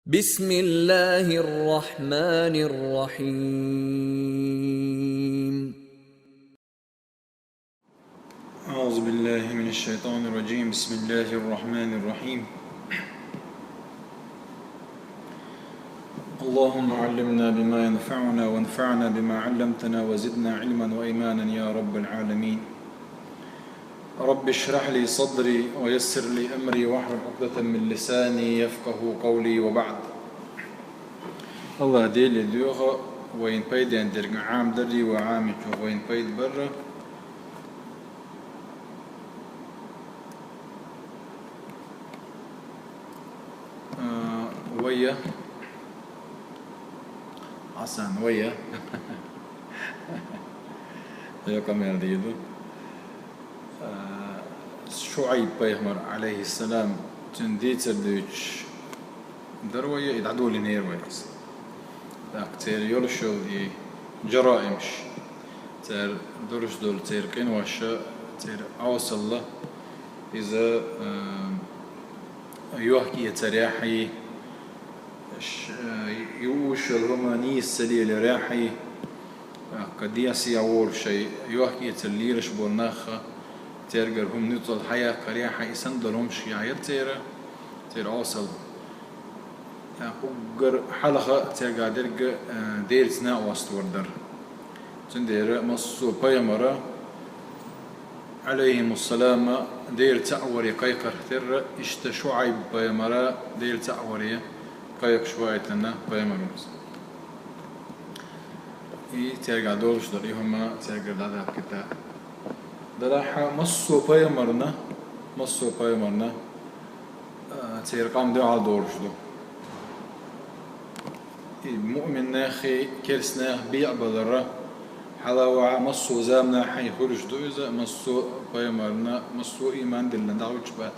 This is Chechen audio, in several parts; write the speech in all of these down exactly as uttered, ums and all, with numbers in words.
بسم الله الرحمن الرحيم. أعوذ بالله من الشيطان الرجيم. بسم الله الرحمن الرحيم. اللهم علمنا بما ينفعنا وانفعنا بما علمتنا وزدنا علما وإيمانا يا رب العالمين. رب اشرح لي صدري ويسر لي أمري واحلل عقدة من لساني يفقهوا قولي وبعد. АллахӀ Деле доьху вайна пайден дерг Ӏамадарра ва Ӏамийчох вайна пайда барра. А, вайя. Хьасан, вайя. Вайя къамел дийду. А, ШуӀайб пайхамар, Ӏалайхиссалам, цуьнан дийцар дуьйцуш дара вай, и дӀадолийнера вай иза. ТӀаккха церан йолуш йолу и жараимаш, церан долуш долу церан къинош, церан Ӏовсалла, иза, а, йохка-эцарехь, ш-, а, юуш йолу хӀума нийса ца лелорехь, ТӀаккха дехьа-сехьа волуш шайн йохка-эцар лелош болу нах, цаьргара хӀума нуьцкъала хьаяккхарехь, и санна долу хӀумнаш яхьира церан, церан Ӏовсал. ТӀаккха уггар хьалха цаьргахь дерг, а, Делаца накъост вар дара. Цундела массо а пайхамара, Ӏалайхимуссалама, Дела цхьаъ варе кхайкхарх терра, иштта ШуӀайб пайхамара Дела цхьаъ варе кхайкхаш ваийтина пайхамар ву иза. И цаьргахь долуш дара, и хӀума цаьргара дӀадаккхийта. Делахь массо а пайхамарна, массо а пайхамарна, а, церан къам дуьхьал долуш ду. И муъминнеххий, керстанех бекъабалара, хьала а ваха массо а заманахь хуьлуш ду иза, массо а пайхамарна, массо а ийман диллина дӀахӀуьттуш бац.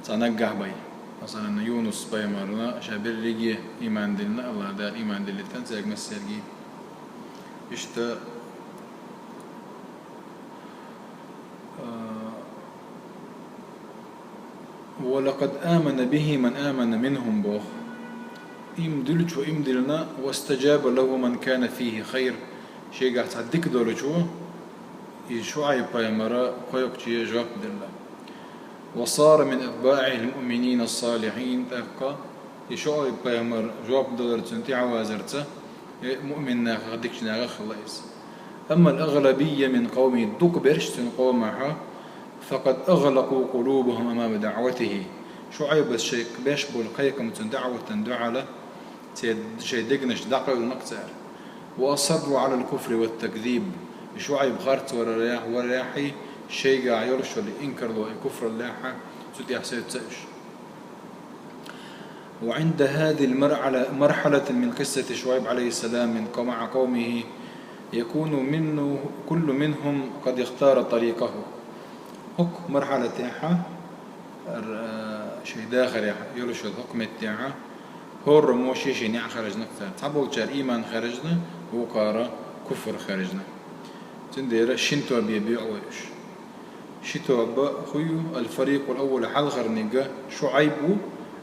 Цхьа наггахь бен. Масалан, Юнус пайхамарна ша берриге ийман диллина, АллахӀ Дала ийман диллийтина цаьрга массаьрга. Иштта, а, «ولقد آمن به من آمن منهم», боху. Ийман дилличо ийман диллина, «واستجاب له من كان فيه خير», шайгахь цхьа дика долчо, и ШуӀайб пайхамара кхойкхуче жоп делла. «وصار من أتباعه المؤمنين الصالحين», тӀаккха и ШуӀайб пайхамар жоп далар, цунна тӀаьхьавазарца, э, муъмин нахах, дикачу нахах хилла иза. «أما الأغلبية من قومه», дукха берш цуьнан къомахь, «فقد أغلقوا قلوبهم أمام دعوته». ШуӀайбас шайн беш болу кхайкхам цуьнан даӀватан дуьхьал, церан шайн дегнаш дӀакъевлинарг цара. «وأصروا على الكفر والتكذيب». И ШуӀайб харц варарехь, варарехь, шайгахь йолуш йолу инкарло, и куфраллехь, цу тӀехь сецна уьш. «وعند هذه المرحلة، مرحلة من قصة شعيب عليه السلام من قو-، مع قومه يكون منه، كل منهم قد اختار طريقه». ХӀокху мархьалатехь, р-, шайн дахарехь йолуш йолу хӀокху меттехь, хӀораммо шен-шен неӀ хаьржина цара. Цхьаболчара ийман хаьржина, вукхара куфр хаьржина. Цундела шина тобе боьлху вай уьш. Ши тоба хӀун ю? «الفريق الأول», хьалхарниг ШуӀайб ву,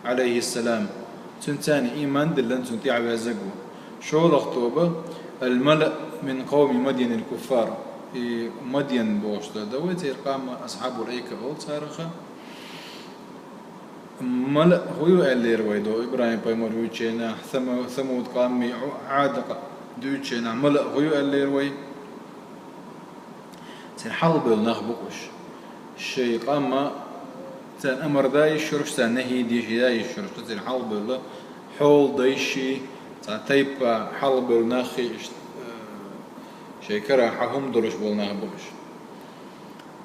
Ӏалайхиссалам. Цуьнца царна ийман диллина, цунна тӀаьхьаваьззиг ву. ШолгӀа тоба, «الملأ من قوم مدين الكفار». И Мадьян бохуш дан дан вай, церан къам Асхьабул Айка олу царах. «ملأ» хӀун ю аьллера вай, до ИбрахӀим пайхамар вуьйчу хенахь, Сама-, Самуд къам, Ӏу-, Ӏад къа-, дуьйцучу хенахь, «ملأ» хӀун ю аьллера вай? Церан хьалхабевлла нах бу уьш. Шайн къам, царна амар дан йиш йолуш, царна нахӀий деш ян йиш йолуш, церан хьалхабевлла хьолдайший, цхьа тайпа хьалхабевлла нахий, иштта, э, шайн карахь хӀума долуш болу нах бу уьш.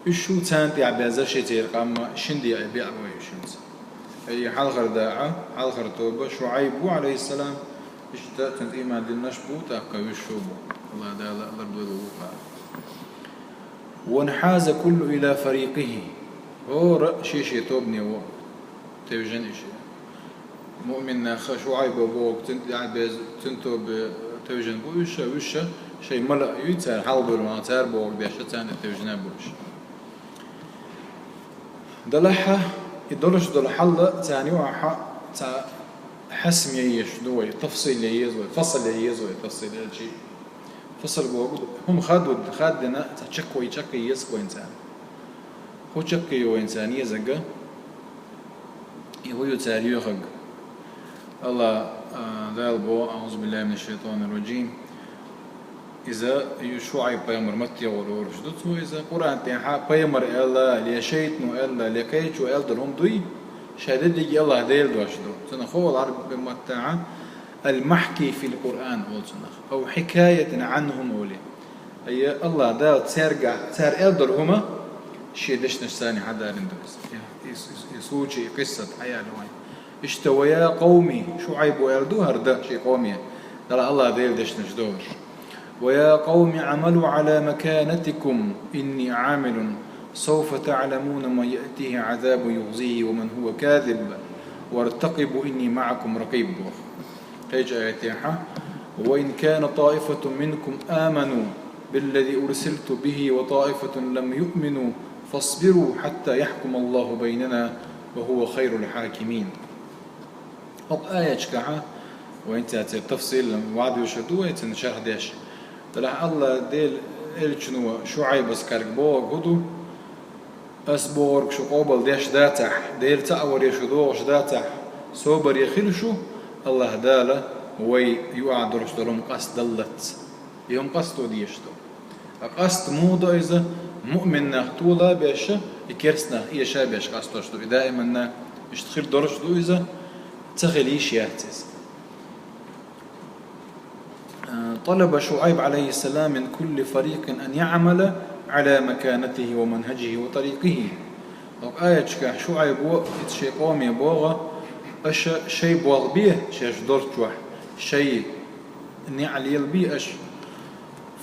Уьш шу царна тӀехь беза ши церан къам, шина декъе беа вай уьш хӀинца. Ай хьалхара даа, хьалхара тоба, ШуӀайб ву, Ӏалайхиссалам, иштта цуьнца ийман диллинарш бу, тӀаккха уьш шу бу. АллахӀ Дала лардойла вукхара. «وانحاز كل إلى فريقه». ХӀора шен-шен тобане ву, тевжина уьш. Муъмин нах ШуӀайба боху, цуьнан тӀехь беза, цуьнан тобе тевжина бу уьш, уьш шайн мала а юй, цара хьалхабевлла, цара бохург деш, царна тӀе тевжина бу уьш. Делахь, и долуш долу хьал царна юкъахь Цхьа хьасм яйеш ду вай, тафсил яйез вай, фасл яйез вай, тафсил яйчи. Фасл богу, хӀума хадуд, хаддина, цхьа чаккой, чаккой еза вайна царна. ХӀу чаккой вайна царна езага, и хӀу ю цар йоьхаг. Алла, а, Дала бо, аузу биллахи минаш шайтанир раджим. Иза ю Шуайб пайхамар матте гӀур урш ду цо иза. Къуръан тӀехьа пайхамар аьлла, ле шайтано аьлла, ле кайчо аьлла дар хӀума дуй, ша дедиги Аллах Дела дош ду. Цунах ховал Ӏарбий маттахьа المحكي في القرآن оал цунах. أو حكاية عنهم оал. Ай, Аллах Дала царга, цар аьлла дар хӀума, ший дешнаш цани хьадарин ду иза. И, и, и, и случай, и къиссат хьаяли вай. Иштта, ويا قوم, Шуайбо аьлла ду хӀара да ший къоме. Дала Аллах Дела дешнаш ду. ويا قوم اعملوا على مكانتكم إني عامل سوف تعلمون من يأتيه عذاب يخزيه ومن هو كاذب وارتقبوا إني معكم رقيب. Кхеча аятехьа: وإن كان طائفة منكم آمنوا بالذي أرسلت به وطائفة لم يؤمنوا فاصبروا حتى يحكم الله بيننا وهو خير الحاكمين. ХӀокху аяташкахьа вайн цецер тафсил ваьдуьйш ду вай цун шарх деш. Делахь Алла Дела элчано Шуайбас кхаьрга бохург хӀу ду? Ас бохург шу къобал деш дацахь, Дела цхьаъ варе шу догӀуш дацахь, собаре хила шу, Аллах Дала вай юкъахь долуш долу хӀума къастадаллалц. И хӀума къасто дезаш ду. Ткъа къаста муха до иза, муъмин нах тола а беш, и керста нах эша а беш къастош ду. И даиманна иштта хир долуш ду иза, ца хила йиш яц иза. طلب شعيب عليه السلام من كل فريق أن يعمل على مكانته ومنهجه وطريقه. ХӀокху аяташкахь Шуайбо иза шайн къоме боху, аша шайн болх бе шаьш долччохь, шайн неӀ лелабе аша.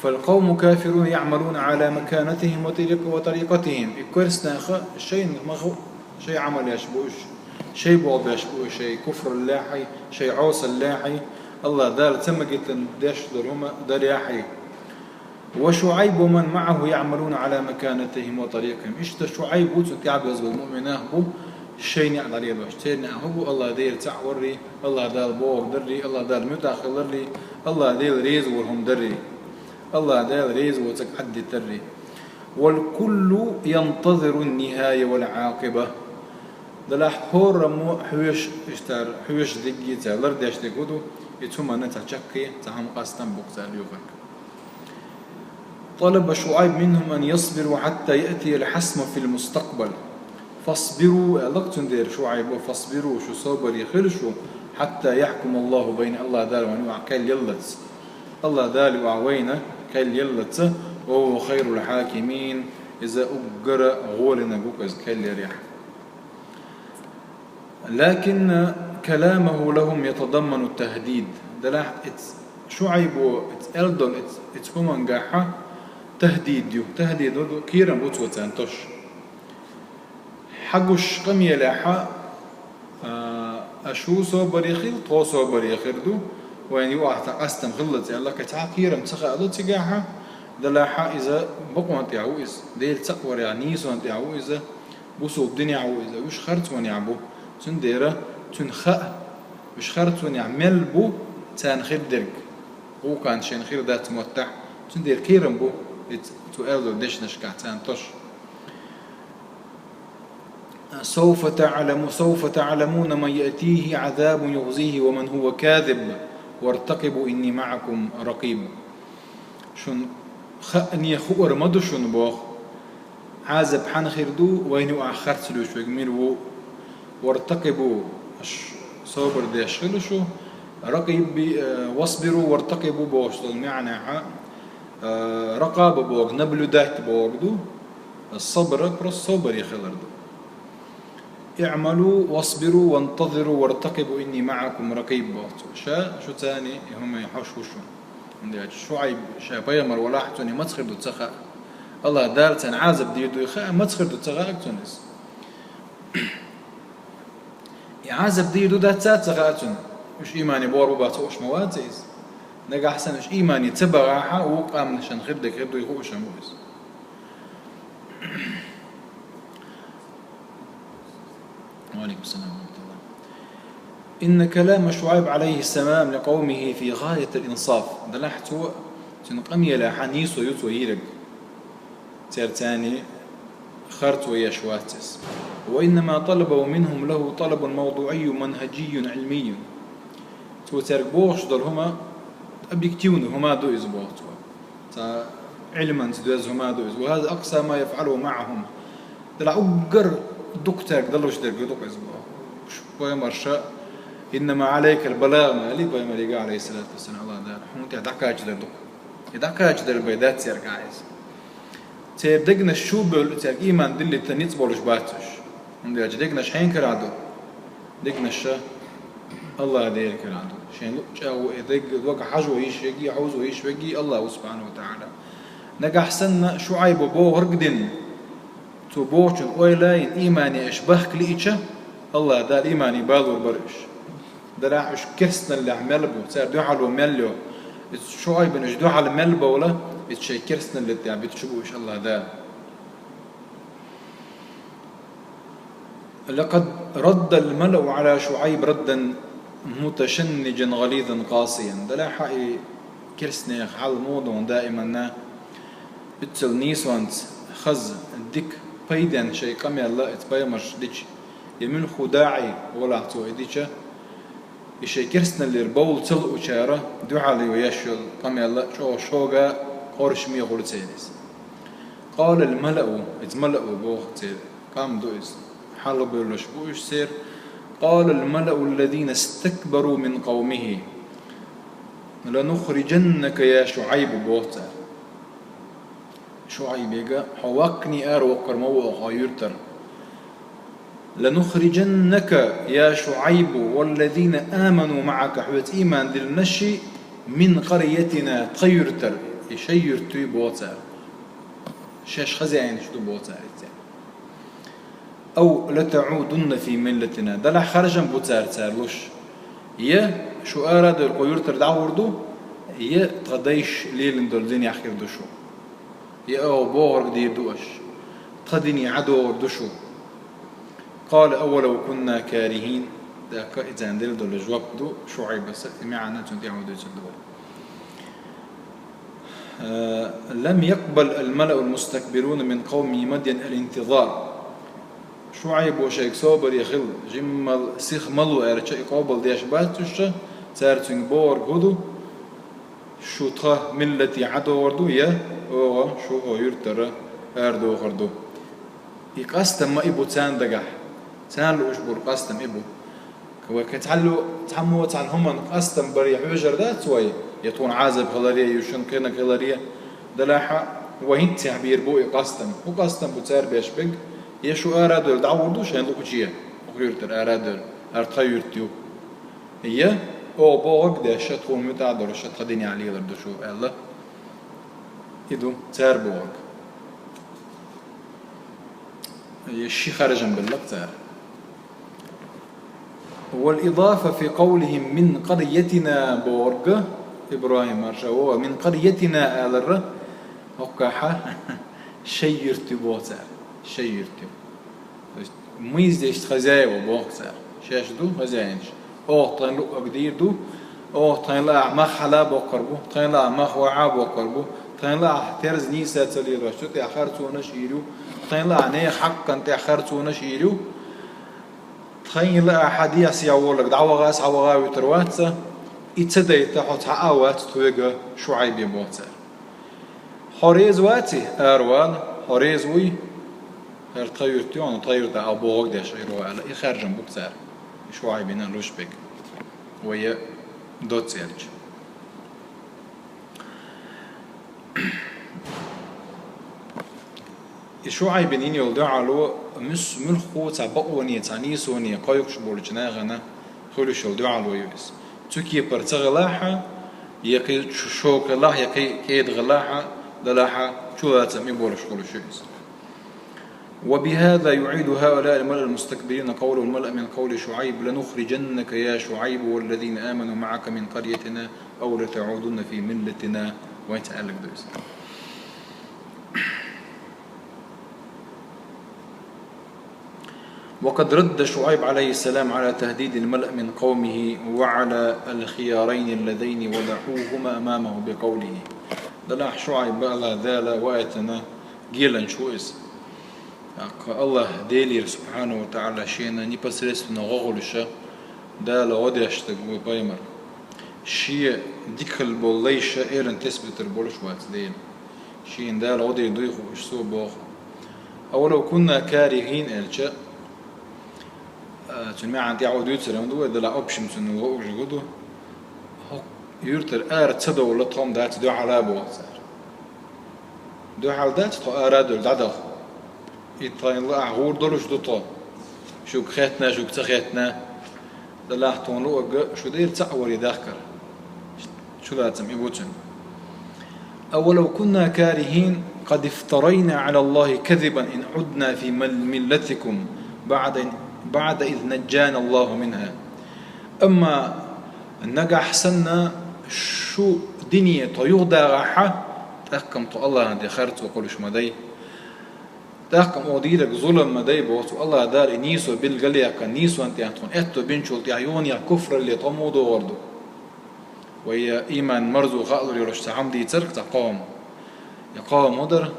فالقوم الكافرون يعملون على مكانتهم وطريق-، وطريقتهم. И керста нах шайн маху, шайн Ӏамал еш бу уьш, шайн болх беш бу уьш, шайн куфраллехьий, шайн Ӏосаллехьий, Аллах Дала ца магийтина деш долу хӀума дарехьий. وشعيب ومن معه يعملون على مكانتهم وطريقهم. Иштта Шуайб ву, цунна тӀаьхьабевза болу муъминех бу, шайн неӀ дӀалелош. Церан неӀ хӀун бу? Аллах Дела цхьаъ варрий, Аллах Дала бохург даррий, Аллах Дала муьтӀахь хиларрий, Аллах Дела реза вар хӀума даррий, Аллах Дела реза воцург Ӏаддитаррий. والكل ينتظر النهاية والعاقبة. Делахь хӀораммо хьоьжуш, иштта хьоьжуш дерг, цара лардеш дерг хӀу ду, и цу хӀуманна цхьа чаккхе, цхьа хӀума къастам бу цара лоьхург. طلب شعيب منهم أن يصبروا حتى يأتي الحسم في المستقبل. فاصبروا, аьлла-кх цундела Шуайбо, فاصبروا, шу собаре хила шу, حتى يحكم الله بين, Аллах Дала вайна юкъахь кхел яллалц. Аллах Дала юкъахь вайна кхел яллалц, وهو خير الحاكمين, иза уггара гӀолина гу иза кхел ярехь. لكن كلامه لهم يتضمن التهديد. Делахь иза Шуайбо иза аьлла долу иза, иза хӀумангахьа тахӀдид ю. ТахӀдид ду, кхерам бу цо царна тосуш. Хьан гуш къамелехьа, а, аша ву собаре хила, тхо собаре хир ду, вайна юкъахь цхьа къастам хилла ца аьлла, кхин цхьа кхерам ца хаало цигахьа, делахьа иза бакъонан тӀехь ву иза, Дела цхьаъ варехь, нийсонан тӀехь ву иза, бусулба динехь ву иза, уьш харцонехь бу. Цундела цуьнан хаьа, уьш харцонехь мел бу царна хир дерг. Вукханна шайна хир дац моттахь, цундела кхерам бу иза цо аьлла долу дешнашкахь царна тосуш. سوف تعلم-، سوف تعلمون من يأتيه عذاب يخزيه ومن هو كاذب وارتقبوا إني معكم رقيب. Шуна хаьа, хуур ма ду шуна боху. Ӏазап хьанна хир ду, вайна юкъахь харц луьйш верг мила ву. وارتقبوا, аш собар деш хила шу. رقيب, э, واصبروا وارتقبوا бохуш долу маьӀнехьа, э, ракъаба боху, наблюдать боху ду. Сабр просто собаре хилар ду. اعملوا واصبروا وانتظروا وارتقبوا إني معكم رقيب боху цо. Ша шуьцани и хӀуманна хьош ву шуна. ХӀунда аьлча Шуайб ша пайхамар валахь, цунна маца хир ду ца хаьа. Аллах Дала царна Ӏазап дийр дуй хаьа, маца хир ду ца хаьа цунна иза. И Ӏазап дийр ду дац ца хаьа цунна. Уьш иймане богӀур бу бац хууш ма вац иза. Нагахь санна уьш иймане ца багӀахьа, вукху къаьмнашна хир дерг хир дуй хууш ма ву иза. وعليكم السلام ورحمة الله. إن كلام شعيب عليه السلام لقومه في غاية الإنصاف. Делахь цо, цуьнан къамелехь нийсо ю цо йийриг. Церан царна харцо еш вац иза. وإنما طلبه منهم له طلب موضوعي منهجي علمي. Цо цаьрга бохуш долу хӀума объективни хӀума ду иза боху цо. Цхьа Ӏилманца доьзна хӀума ду иза. وهذا أقصى ما يفعله معهم. Делахь уггар дукха цаьрга далуш дерг ду иза боху. Пайхамарша «إنما عليك البلاغ» ма аьллий пайхамарига, عليه الصلاة والسلام, Аллах Дала. Хьуна тӀехь дӀакхачадар ду. И дӀакхачадар бен дац цаьрга иза. Церан дегнаш чу а бевлла, цаьрга ийман диллийтан ницкъ болуш бац уьш. ХӀунда аьлча дегнаш хьенан карахь ду? Дегнаш Аллах Делан карахь ду. Шайн луъу чӀагӀо, и дег, вага хьажо йиш верг а, хьовзо йиш верг а Аллах ву, субхьанаху ва таӀала. Нагахь санна ШуӀайба бохург дина, цо бохучун ойла а йина, иймане уьш бахка лиъча, Аллах Дала иймане балор бара уьш. Делахь уьш керстаналлехь мел бу, цара дуьхьало мел йо. Иза ШуӀайбана уьш дуьхьал мел бовла, иза шайн керстаналле тӀехь буьтуш бу уьш Аллах Дала. لقد رد الملأ على شعيب ردا متشنجا غليظا قاسيا. Делахь и керстанех хьал муха ду даиманна, уьццул нийсонца хаза, дика, пайденна шайн къамел а иза пайхамарша дича, я муьлхха даӀи валахь цо и дича, и шайн керстаналлера бовла ца луучара дуьхьал йо еш йолу къамел а чӀогӀа шога, къоршаме хуьлу церан иза. قال الملأ, иза малаъ боху церан къам ду иза. Хьалха бевллаш бу уьш церан. قال الملأ الذين استكبروا من قومه لنخرجنك يا شعيب, боху цара. ШуӀайбега: «Хьо ваккхане араваккхар ма ву хьо юьртара». «لنخرجنك يا شعيب والذين آمنوا معك, хьоьца ийман диллинарш а, من قريتنا, тхан юьртара», и шайн юьртуй боху цара. Шаьш хазаинаш ду боху цара иза. «أو لتعودن في ملتنا», делахь харжам бу цара, цара луш. Я шу арадевлла кху юьртара дӀагӀур ду, я тхан дайша лелийна долу динехь хир ду шу. Я оха бохург дийр ду аша. Тхан дине ӀадогӀур ду шу. قال أولو كنا كارهين. ТӀаккха и царна делла долу жоп ду ШуӀайбаса, и маьӀна цунна тӀехь дуьйцур ду вай. Э, لم يقبل الملأ المستكبرون من قوم مدين الانتظار. ШуӀайбо шайга собаре хилла, жиммал сиха ма ло аьлча, и къобал деш бац уьш, цара цуьнга бохург хӀун ду? Шу тхан миллате ӀадогӀур ду, я оха шу хьо юьртара арадохур ду. И къастам ма и бу царна дагахь. Царна лууш болу къастам и бу. Вай кхин цхьалло, цхьаммо цхьана хӀуманна къастам баре хьоьжур дац вай, я тхуна Ӏазап хиларе, я шуна кхиниг хиларе, делахь а вай хӀинццехь бийр бу и къастам. ХӀун къастам бу цара беш берг? Я шу арадевлла дӀагӀур ду шайн лууче, оха юьртара арадевлла, хӀара тхан юьрт ю. Я оха бохург деш, тхуна муьтӀахь долуш, тхан динехь лелар ду шу, аьлла. И ду цара бохург. Я ши харжам беллакх цара. والإضافة في قولهم من قريتنا бохург, ИбрахӀим марша вогӀу, من قريتنا алар, хӀоккхахьа шайн юьрт ю боху цара, шайн юьрт ю. То есть, мы здесь хозяева боху цара. Шаьш ду хозяинаш. Оха тхайн луъург дийр ду, оха тхайн лаахь мах хьала боккхур бу, тхайн лаахь мах ваӀа боккхур бу, тхайн лаахь терза нийса ца лелош, цу тӀехь харцонаш йийр ю, тхайн лаахь нехан хьакъан тӀехь харцонаш йийр ю, тхайн лаахь хьан дехьа сехьа волург дӀаваха, схьаваха вуьтур вац сан, и ца дайта хьо цхьа а вац тхоьга, ШуӀайбе боху цара. Хьо реза ваций, аравала, хьо реза вуй, хӀара тхан юьрт ю, хьуна тхан юьрта а бохург деш хир ву аьлла, и харжам бу-кх цара, и ШуӀайбина луш берг, вай доцца аьлча. И ШуӀайбина йина йолу дуьхьало муьс-, муьлххо цхьа бакъоне, цхьа нийсоне кхойкхуш болчу нахана хуьлуш йолу дуьхьало ю иза. Цу кепара ца хилахь а, я кхин чу шога хилахь, я кхин кӀеда хилахь а, делахь а, чулацам и болуш хуьлуш ю иза. وبهذا يعيد هؤلاء الملأ المستكبرين قول الملأ من قول شعيب: لنخرجنك يا شعيب والذين آمنوا معك من قريتنا أو لتعودن في ملتنا. Вайн ца аьлларг ду иза. وقد رد شعيب عليه السلام على تهديد الملأ من قومه وعلى الخيارين اللذين وضعوهما أمامه بقوله. Делахь ШуӀайба, Аллахь Дала ваийтина, геланча ву иза. ТӀаккха Аллахь Делера, субхьанаху ва таӀала, шена непосредственно гӀо гӀолуш Дала гӀо деш стаг ву пайхамар. Шен дика хила болу лайш элана тасабитар болуш вац Дела. Шена Дала гӀо дийр дуй хууш цо боху. أولو كنا كارهين аьлча, а, цуьнан маьӀна тӀехь а дуьйцур ду вай, делахь общем цуьнан лоӀуш гу ду. ХӀокху юьртара ара ца довла тхо-м дац дуьхьал а боху цара. Дуьхьал дац тхо ара а девлла дӀадахча. И тхайна лаахь гӀур долуш ду тхо. Шуьга хеттана, шуьга ца хеттана. Делахь тхуна луъург шу дера цхьаъ варе дахкар. Чулацам и бу цуьнан. أولو كنا كارهين قد افترينا على الله كذبا إن عدنا في مل-، ملتكم بعد، بعد إذ نجانا الله منها. Амма нагахь санна шу дине тхо юхадагӀахь, тӀаккха-м тхо Аллахьан тӀе харцо кхуллуш ма дай. ТӀаккха-м оха дийриг зулам ма дай боху цо, Аллахь Дала и нийсо билгалъяьккхина, нийсонна тӀехь тхуна аьтто бинчул тӀехь юханехь куфралле тхо муха догӀур ду? Вай я ийман марзо хаалур йолуш цхьа хӀума дийцарх цхьа кхо хӀума. Я кхо хӀума хӀун дара?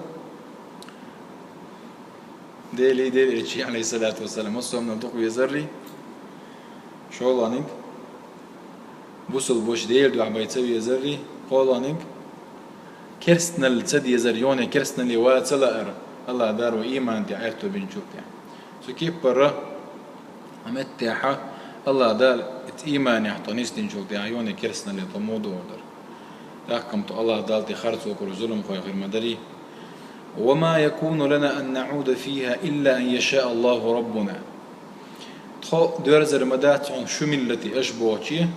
Делий, Делан Элчий, алейхиссалату вассалам, массо а хӀуманал дукха везаррий, шолгӀаниг, бусулба ваша Делан дуьхьа бай ца везаррий, кхоалгӀаниг, керстаналла ца дезар, юханехь керстаналле ван ца лаар, Аллахь Дала вай ийман тӀехь аьтто бинчул тӀехь. Цу кеппара, меттехь, Аллахь Дала иза ийманехь тхо нисдинчул тӀехь, юханехь керстаналле тхо муха догӀур дара? ТӀаккха-м тхо Аллахь Далла тӀе харцо кхуллуш зуламхой хир ма дарий. وما يكون لنا أن نعود فيها إلا أن يشاء الله ربنا. Тхо доьрзур ма дац хьуна шу миллате аша бохуче,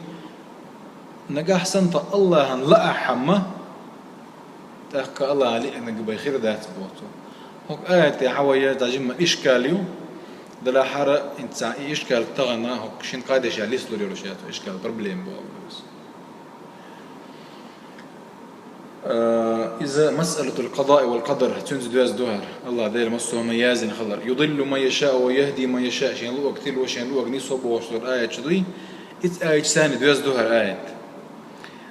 нагахь санна тхан Аллахьан лаахь-м, тӀаккха Аллахьан лиънарг бен хир дац боху цо. ХӀокху аятехь вай дӀа жимма ишкал ю, делахь хӀара хӀинца и ишкал тахана хӀокху шина кхаа дешехь лислур йолуш яц, ишкал, проблема боху иза. Э, иза масъалатул къадаи вал къадар, цуьнца доьзна ду хӀара, Аллахь Дела массо а хӀума яздина хилар. يضل من يشاء ويهدي من يشاء, шен луъург тилла, шен луъург нисво бохуш долу аяташ дуй, иза аяташ санна доьзна ду хӀара аят.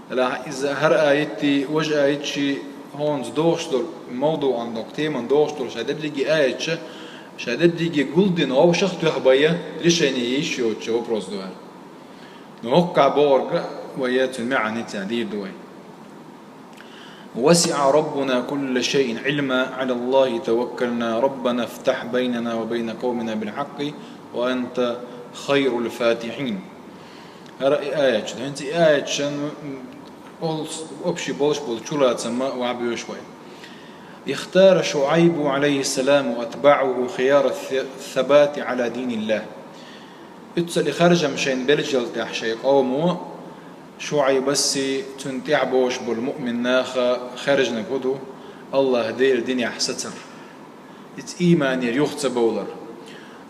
Делахь иза хӀара аятий, важа аятий хӀонца догӀуш долу, мавдуъан доккху теман догӀуш долу ша дерриге аяташ, ша дерриге гулдина вовшах а тоьхна бен решение йиш йоцучу вопрос ду хӀара. Но хӀоккхахь бохург вай цуьнан маьӀна хӀинца дийр ду вай. وسع ربنا كل شيء علما، على الله توكلنا، ربنا افتح بيننا وبين قومنا بالحق، وأنت خير الفاتحين. ХӀара и аяташ ду. ХӀинца и аяташан, м, олс-, общий болуш болу чулацам ма вахьа боьшу вай. اختار شعيب عليه السلام وأتباعه خيار الث-، الثبات على دين الله. Уьццал и харжам шайна беллачул тӀаьхьа шайн къомо, ШуӀайбассиӀ, цунна тӀаьхьа богӀуш болу муъмин наха хаьржинарг хӀун ду, Аллахь Делан динехь сацар. Иза ийманера юха ца бовлар.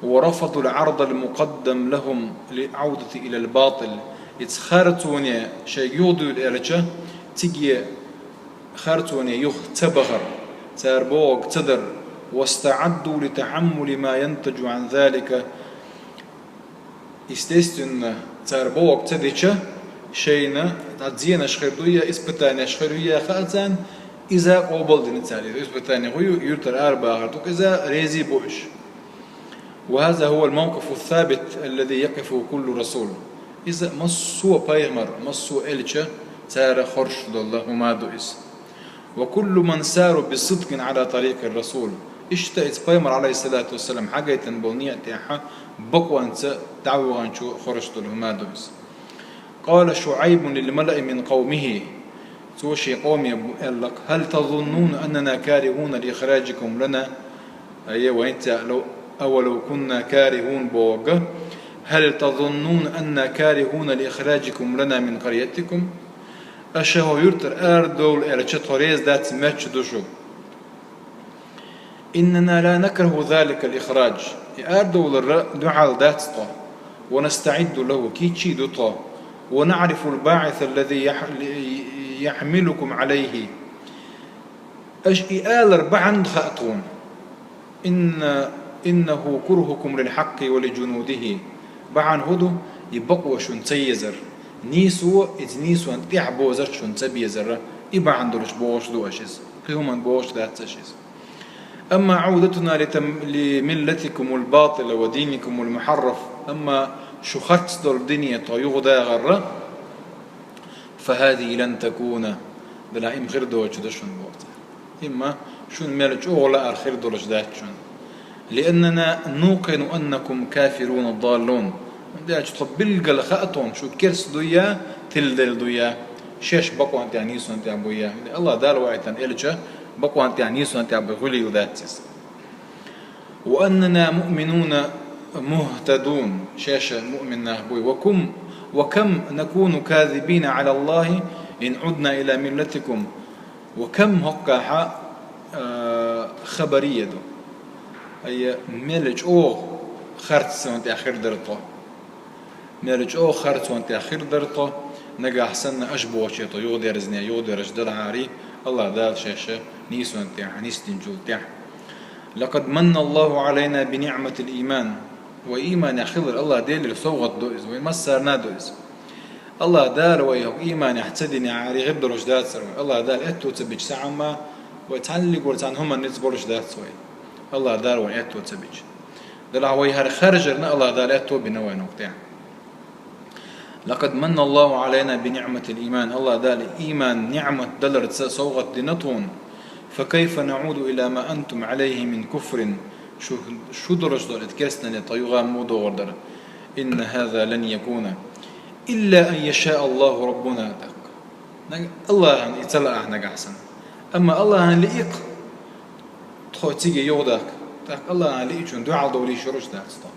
ورفضوا العرض المقدم لهم للعودة إلى الباطل. Иза харцоне шайга юхадуьйлу аьлча, циге харцоне юха ца бахар, цара бохург ца дар. واستعدوا لتحمل ما ينتج عن ذلك. Естественно, цара бохург ца дича, шайна дӀа зенаш хир ду я испытанеш хир ю я хаьа царна, иза къобалдина цара. Иза испытание хӀун ю, юьртара арабахар ду-кх иза, реза бу уьш. وهذا هو الموقف الثابت الذي يقف كل رسول. Иза массо а пайхамар, массо а элча цара хоржуш долу хӀума ду иза. وكل من سار بصدق على طريق الرسول. Иштта иза пайхамар, алейхиссалату вассалам, хьагайтина болу некъа тӀехь бакъонца дӀаваханчо хоржуш долу хӀума ду иза. قال شعيب للملأ من قومه. Цо шен къоме аьлла-кх: هل تظنون أننا كارهون لإخراجكم لنا؟ Ай, вайнца ло, أولو كنا كارهون бохург. هل تظنون أنا كارهون لإخراجكم لنا من قريتكم؟ Аша хӀокху юьртара арадовла аьлча, тхо реза дац моьттуш ду шу? إننا لا نكره ذلك الإخراج. И арадовлар дуьхьал дац тхо. ونستعد له, кийча а ду тхо. ونعرف الباعث الذي يح-، يحملكم عليه. Аша и алар бахьана хаьа тхуна. إن إنه كرهكم للحق ولجنوده. Бахьан хӀун ду? И бакъо шуна ца езар. Нийсо, иза нийсонна тӀехьа бозарг шуна ца безар. И бахьан долуш бохуш ду аша иза. Кхин хӀуманна бохуш дац аша иза. أما عودتنا لتم-، لملتكم الباطلة ودينكم المحرف, амма шу харц долу дине тхо юхадахар, فهذه لن تكون, делахь, и-м хир доцуш ду шуна боху цара. И-м шуна мел чӀогӀа лаар хир долуш дац шуна. لأننا نوقن أنكم كافرون ضالون. ХӀунда аьлча тхо билггал хаьа тхуна, шу керста дуй я, тиладелла дуй я, шаьш бакъонна тӀехь, нийсонна тӀехь буй я. АллахӀ Дала ваийтина элча бакъонна тӀехь, нийсонна тӀехь буй, гӀулийла дац иза. وأننا مؤمنون مهتدون, шаьш муъмин нах буй. وكم، وكم نكون كاذبين على الله إن عدنا إلى ملتكم. وكم хӀокхахьа, а, хабария ду. Ай, мел чӀогӀа харцонна тӀехь хир дара тхо. Мел чӀогӀа харцонна тӀехь хир дара тхо, нагахь санна аша бохуче тхо юхадерзине, юхадерзаш далахьара, АллахӀ Дала шаьш нийсонна тӀехь, нисдинчул тӀехь. لقد من الله علينا بنعمة الإيمان. Вай ийманехь хилар АллахӀ Делера совгӀат ду иза, вай массарна а ду иза. АллахӀ Дала вай хӀокху ийманехь ца динехьара, хир долуш дацара вай. АллахӀ Дала аьтто ца бича схьа а, вай цхьаьнгге а цхьана хӀуманна ницкъ болуш дац вай, АллахӀ Дала вайна аьтто ца бича. Делахь вай хӀара харжарна АллахӀ Дала аьтто бина вайна хӀокху тӀехь. لقد من الله علينا بنعمة الإيمان. АллахӀ Дала ийман ниӀмат даларца совгӀат дина тхуна. فكيف نعود إلى ما أنتم عليه من كفر. Шу, шу долуш долу и керстаналле тхо юха муха догӀур дара? إن هذا لن يكون إلا أن يشاء الله ربنا. ТӀаккха наг-, АллахӀана и ца лаахь нагахь санна. Амма АллахӀана лиъча, тхо цига юхадахка. ТӀаккха АллахӀана лиъчунна дуьхьал довла йиш йолуш дац тхо.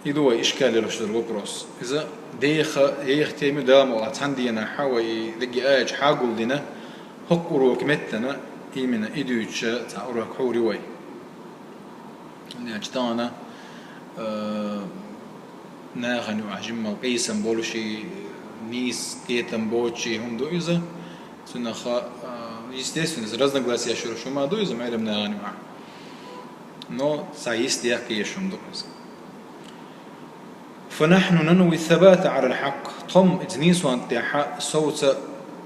И ду вай ишкал йолуш долу вопрос. Иза деха, еха тема ю, Дала мукъалахь, цхьана дийнахь вай и дерриге аьлча хьагулдина, хӀокху урока меттана, именно и дуьйцуша цхьа урок хьур ю вай. ХӀунда аьлча тахана, э, нахана юкъахь жимма къийсам болуш, нийса кхетам боцуш хӀума ду иза. Цунах, э, естественно, иза разногласия йолуш хӀума ду иза, Ӏелам нахана юкъахь. Но цхьа йист яккха езаш хӀума ду иза. فنحن ننوي الثبات على الحق. Тхо-м иза нийсонна тӀехь совца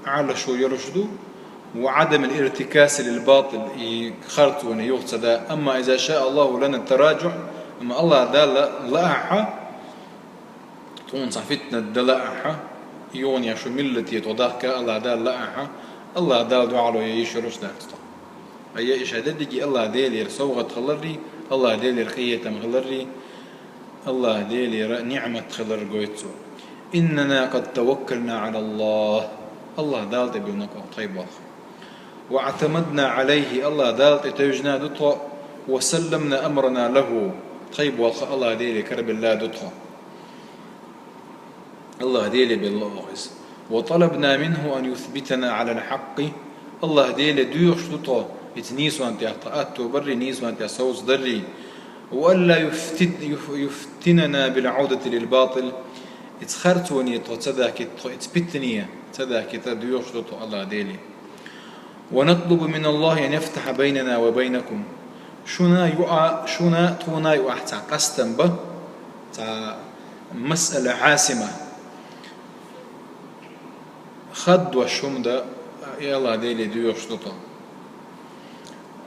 Ӏалашо йолуш ду, وعدم الارتكاس للباطل, и харцоне юха ца да. أما إذا شاء الله لنا التراجع, амма АллахӀ Дала лаахь, тхуна цхьа фитнат дан лаахь, юха шу миллате тхо дахка АллахӀ Дала лаахь, АллахӀ Дала дуьхьало ян йиш йолуш дац тхо. Ай, иша дерриге АллахӀ Делера совгӀат хиларрий, АллахӀ Делера къинхетам хиларрий, АллахӀ Делера ниӀмат хилар гойту цо. إننا قد توكلنا على الله. АллахӀ Дала тӀе биллина тхо, тхай болх. واعتمدنا عليه, АллахӀ Дала тӀе тевжина ду тхо, وسلمنا أمرنا له, тхай болх АллахӀ Деле карабелла ду тхо. АллахӀ Деле белла оха иза. وطلبنا منه أن يثبتنا على الحق. АллахӀ Деле доьхуш ду тхо, иза нийсонна тӀехь тхо атто барри, нийсонна тӀехь совца дарри. وألا يفت-، يف-، يفتننا بالعودة للباطل. Иза харцоне тхо ца дахкийта, тхо иза питане ца дахкийта доьхуш ду тхо АллахӀ Деле. ونطلب من الله أن يفتح بيننا وبينكم. Шуна юкъа-, шуна тхуна юкъахь цхьа къастам бан, цхьа масъала хьасима. Хаддош хӀума дан, и АллахӀ Деле доьхуш ду тхо.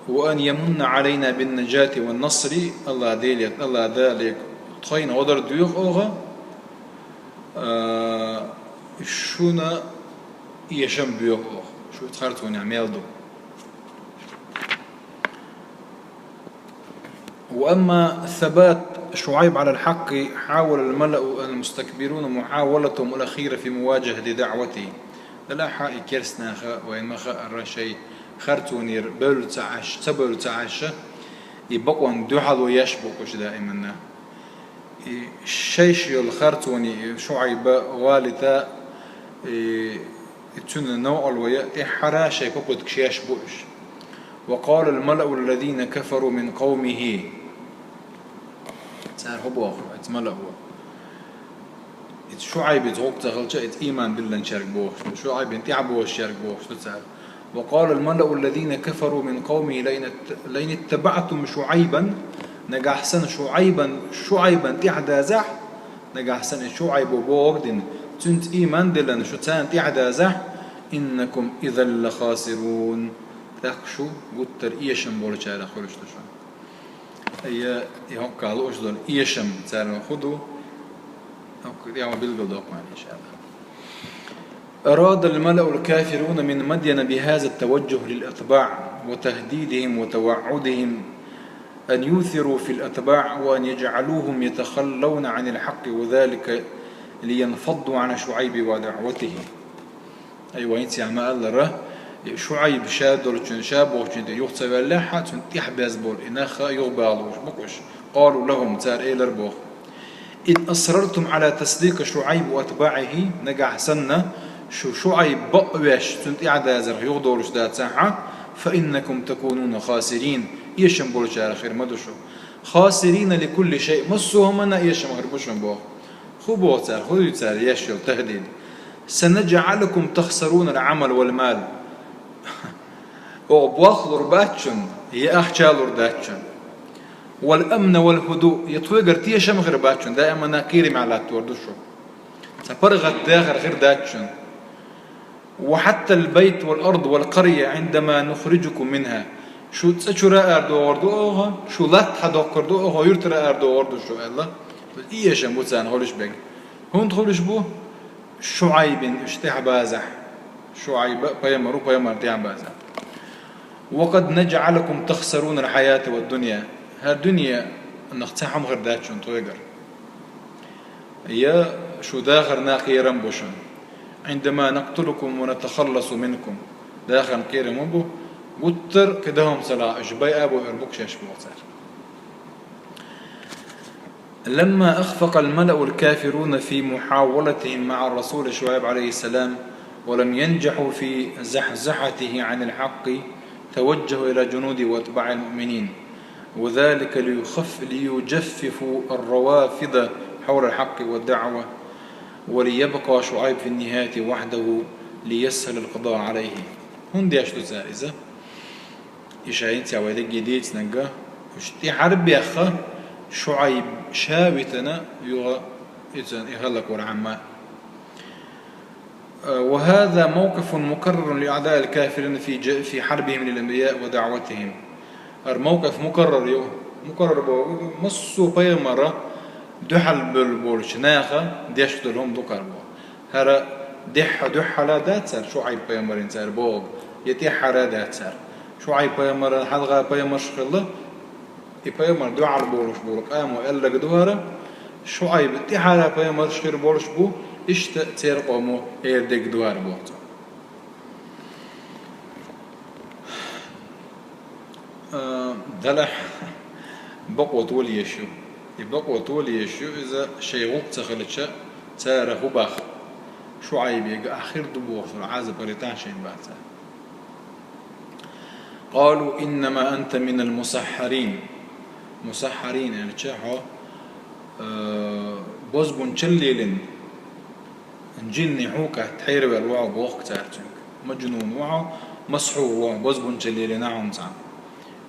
وأن يمن علينا بالنجاة والنصر, АллахӀ Деле, АллахӀ Дала тхайна гӀо дар доьху оха, а, шуна эшам боьху оха, шу харцонехь мел ду. وأما ثبات شعيب على الحق حاول الملأ المستكبرون محاولتهم الأخيرة في مواجهة دعوته. Делахь и керстанаха вайн ма хаара шайн харцонера бевлла ца Ӏаш, ца бевлла ца Ӏаш, и бакъонна дуьхьало еш бу уьш даиманна. И шайша йолу харцоне, и Шуайба, Валита, и, и цуьнан новкъарло ян тӀаьххьара шайн попыткаш еш бу уьш. وقال الملأ الذين كفروا من قومه. Цара хӀун боху, оцу малао? Иза Шуайбица гӀуллакх ца хилча, иза ийман диллинчаьрга бохуш ду, Шуайбина тӀаьхьа бохучаьрга бохуш ду цара. وقال الملأ الذين كفروا من قومه لئن ات-، لئن اتبعتم شعيبا, нагахь санна ШуӀайбан, ШуӀайбан тӀехьа дазахь, нагахь санна ШуӀайбо боху дина, цуьнца ийман диллина шу царна тӀехьа дазахь, إنكم إذا لخاسرون, тӀаккха шу гуттар а эшам болчарах хуьлуш ду шу. Ай, и хӀоккхахь лууш долу эшам царна хӀун ду? ХӀокху тӀехь ма билгалдоккху, иншаАллахӀ. أراد الملأ الكافرون من مدين بهذا التوجه للأتباع وتهديدهم وتوعدهم أن يؤثروا في الأتباع وأن يجعلوهم يتخلون عن الحق، وذلك لينفضوا عن شعيب ودعوته. Айва, хӀинца ма-аллара, и ШуӀайб ша долчун, ша бохучун тӀе юха ца ваьллехь, цунна тӀехь беза болу и нах а юха бала лууш бу-кх уьш. قالوا لهم, цара элира боху: إن أصررتم على تصديق شعيب وأتباعه, нагахь санна шу ШуӀайб бакъвеш, цунна тӀехь дазарх юхадолуш дацахь, فإنكم تكونون خاسرين, эшам болчарах хир ма ду шу. خاسرين لكل شيء, массо а хӀуманна эшам хир бу шуна боху. ХӀун боху цара, хӀун ю цара еш йолу тахӀдид? سنجعلكم تخسرون العمل والمال. Оха болх лур бац шуна, я ахча лур дац шуна. والأمن والهدوء, я тхоьгара тешам хир бац шуна, даимана кхерамехь латтор ду шу. Цхьа паргӀат дахар хир дац шуна. وحتى البيت والأرض والقرية عندما نخرجكم منها. Шу цӀа чура арадохур ду оха, шу латта хьадоккхур ду оха, юьртара арадохур ду шу, аьлла. И эшам бу царна хуьлуш берг. ХӀунда хуьлуш бу? ШуӀайбин уьш тӀехь базахь. ШуӀайб пайхамар ву, пайхамар тӀехь базахь. وقد نجعلكم تخسرون الحياة والدنيا. ХӀара дуьне нах цхьа хӀума хир дац шуна тхоьгара. Я шу дахарна кхерам бу шуна. عندما نقتلكم ونتخلص منكم. Дахарна кхерам ма бу, гуттар а кхидӀа хӀума ца лахь, уьш байа а бу, эр бу-кх шаьш боху цара. لما أخفق الملأ الكافرون في محاولتهم مع الرسول شعيب عليه السلام ولم ينجحوا في زحزحته عن الحق، توجهوا إلى جنوده وأتباع المؤمنين، وذلك ليخف-، ليجففوا الروافض حول الحق والدعوة، وليبقى شعيب في النهاية وحده ليسهل القضاء عليه. ХӀунда деш ду цара иза? И ша хӀинца вай дагге дийцинарг, уьш тӀаьхьара бехха, ШуӀайб ша витина, юха иза и хӀаллаквар Ӏамма. وهذا موقف مكرر لأعداء الكافرين في ج-، في حربهم للأنبياء ودعوتهم. ХӀара мовкъиф мукаррар ю. Мукаррар боху, массо а пайхамарна дуьхьал болу болчу наха деш долу хӀума ду-кх хӀара боху. ХӀара дуьхьа-, дуьххьала дац цара ШуӀайб пайхамарна цара бохург, я тӀаьххьара дац цара. ШуӀайб пайхамарна хьалха пайхамарш хилла, и пайхамар дуьхьал болуш болу къамо аьлларг ду хӀара, ШуӀайб тӀаьххьара пайхамарш хир болуш бу, иштта церан къомо эр дерг ду хӀара боху цо. А, делахь бакъо тола еш ю. И бакъо тола еш ю, иза шайн гӀуллакх ца хилча, цара хӀун боху? ШуӀайбе ахь хир ду бохуш, Ӏазап хилийтахь шайна боху цара. قالوا إنما أنت من المسحرين. Мусаххьарин аьлча хьо, э, бозбунчалла лелийна жинни хьукъехь тхьервелла ву хьо боху цара цуьнга. Мажнун ву хьо, масхьур ву хьо, бозбунчалла лелийна хьуна цхьамма.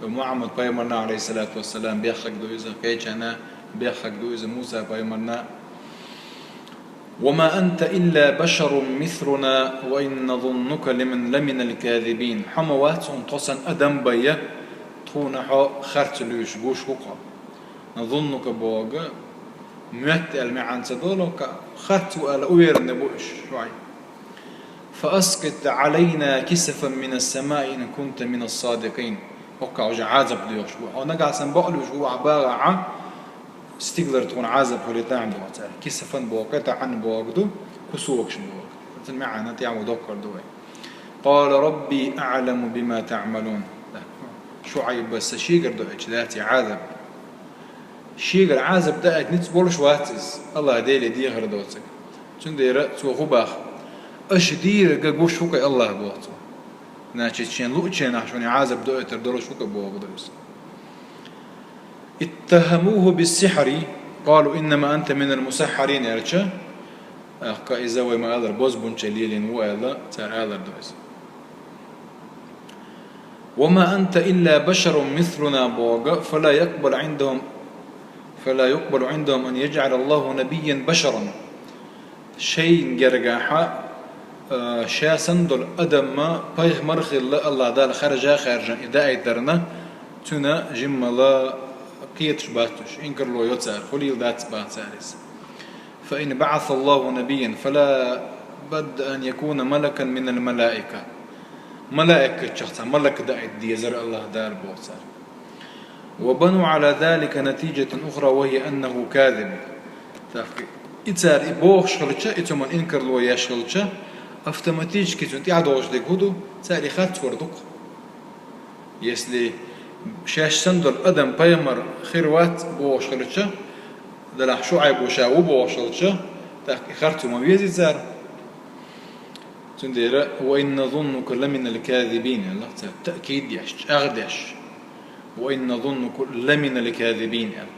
Мухьаммад пайхамарна, Ӏалайхиссалату вассалам, беххарг ду иза, кхечанна беххарг ду иза, Муса пайхамарна. وما أنت إلا بشر مثلنا وإن نظنك لمن، لمن الكاذبين. Хьо ма вац хьуна тхо санна адам бен, тхуна хьо харц луьйш гуш ву-кх хьо. نظنك бохург моьтту аьлла маьӀна ца долу, харц ву аьлла уверенный бу уьш, ШуӀайб. فأسقط علينا كسفا من السماء إن كنت من الصادقين. ХӀокхахь уже Ӏазап доьхуш бу. Хьо нагахь санна бакъ луьйш ву ахь багӀахь, стигалара тхуна Ӏазап хилийтахь боху цара. Кисафан боху, къитӀан бохург ду, кусокаш бохург. Цуьнан маьӀна тӀехь ву доккхур ду вай. قال ربي أعلم بما تعملون. ШуӀайбас шегара доуьйтуш дац и Ӏазап. Шегара Ӏазап даийта ницкъ болуш вац иза, АллахӀ Деле дехар доцург. Цундела цо хӀун боху? Аша дийриг гуш ву-кх АллахӀ боху цо. Значит, шен луъучу хенахь шуна и Ӏазап доуьйтур долуш ву-кх бохург ду иза. اتهموه بالسحر، قالوا إنما أنت من المسحرين аьлча, тӀаккха иза вай ма-аллара бозбунчалла лелийна ву аьлла, цара алар ду иза. وما أنت إلا بشر مثلنا боху, فلا يقبل عندهم فلا يقبل عندهم أن يجعل الله نبيا بشرا. Шайн гергахьа, а, ша санна долу адамна пайхамар хилла Аллах Дала харжа а хаьржина и даийтарна, цуьнан жиммала кхеташ бац уьш, инкарло йо цара, хуьлийла дац баха цара иза. فإن بعث الله نبيا فلا بد أن يكون ملكا من الملائكة. Малаикатех цхьа малик даийта дезара Аллах Дала боху цара. وبنوا على ذلك نتيجة أخرى وهي أنه كاذب. Так, и цара и бохуш хилча, и цу хӀуманна инкарло еш хилча, автоматически цунна тӀаьхьа долуш дерг хӀун ду, цара и харцвар ду-кх. Если шаьш санна долу адам пайхамар хир вац бохуш хилча, делахь ШуӀайбу ша ву бохуш хилча, тӀаккха и харцо ма везий цара. Цундела: وإن نظنك لمن الكاذبين, аьлла цара, таъкид деш, чӀагӀдеш. وإن نظنك لمن الكاذبين, аьлла.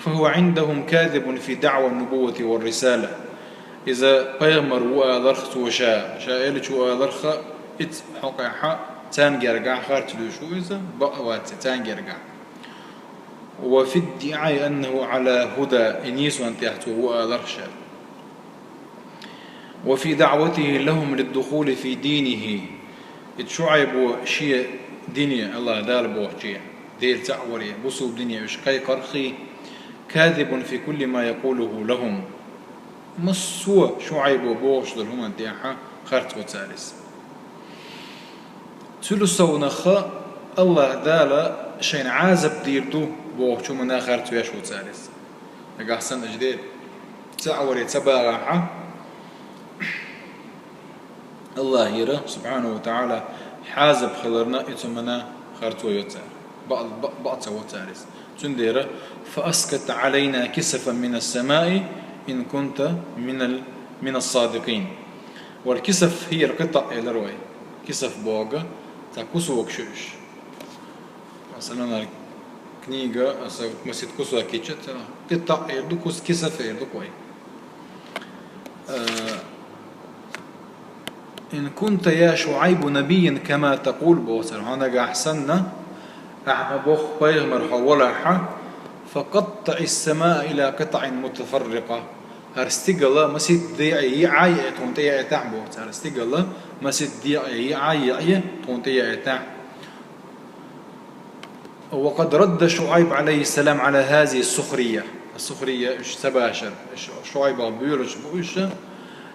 فهو عندهم كاذب في دعوى النبوة والرسالة. Иза пайхамар ву аларх цо ша, ша элча ву аларх, иза хьокъехьа царна гергахь харц луьйш ву иза, бакъ вац царна гергахь. وفي ادعاء أنه على هدى, и нийсонна тӀехь цо ву аларх ша. وفي دعوته لهم للدخول في دينه. Иза ШуӀайбо шен дине, Аллах Дала бохучу, Дела цхьаъ варе, бусулба дине уьш кхайкхарх, كاذب في كل ما يقوله لهم. Массо а ШуӀайбо бохуш долу хӀуманна тӀехьа харц ву цара иза. Цуьнан совнаха Аллах Дала шайна Ӏазап дийр ду бохучу хӀуманна харц веш ву цара иза. Нагахь санна аша Дела цхьаъ варе ца багӀахьа, Аллахера, субхьанаху ва таӀала, Ӏазап хиларна и цу хӀуманна харц ву йо цара. Бакъ-, бакъ-, бакъ ца ву цара иза. Цундела: فأسقط علينا كسفا من السماء إن كنت من ال-، من الصادقين. Вал кисаф хӀара къитаъ элира вай. Кисаф боху, цхьа кусок шу уьш. Масалан, книга, аса масийтта кусок кийча, цхьа къитаъ эр ду, кус-, кисаф эр ду вай. Э, إن كنت يا شعيب نبيا كما تقول боху цара, хьо нагахь санна, ахьа ма боху пайхамар хьо валахьа, فقطع السماء إلى قطع متفرقة. ХӀара стигала масийтта декъе йиъа а йиъе тхуна тӀе яийтахьа боху цара. ХӀара стигала масийтта декъе йиъа а йиъе тхуна тӀе яийтахьа. وقد رد شعيب عليه السلام على هذه السخرية. Ас-сухрия, уьш ца башар. Шу-, ШуӀайбах боьлуш бу уьш.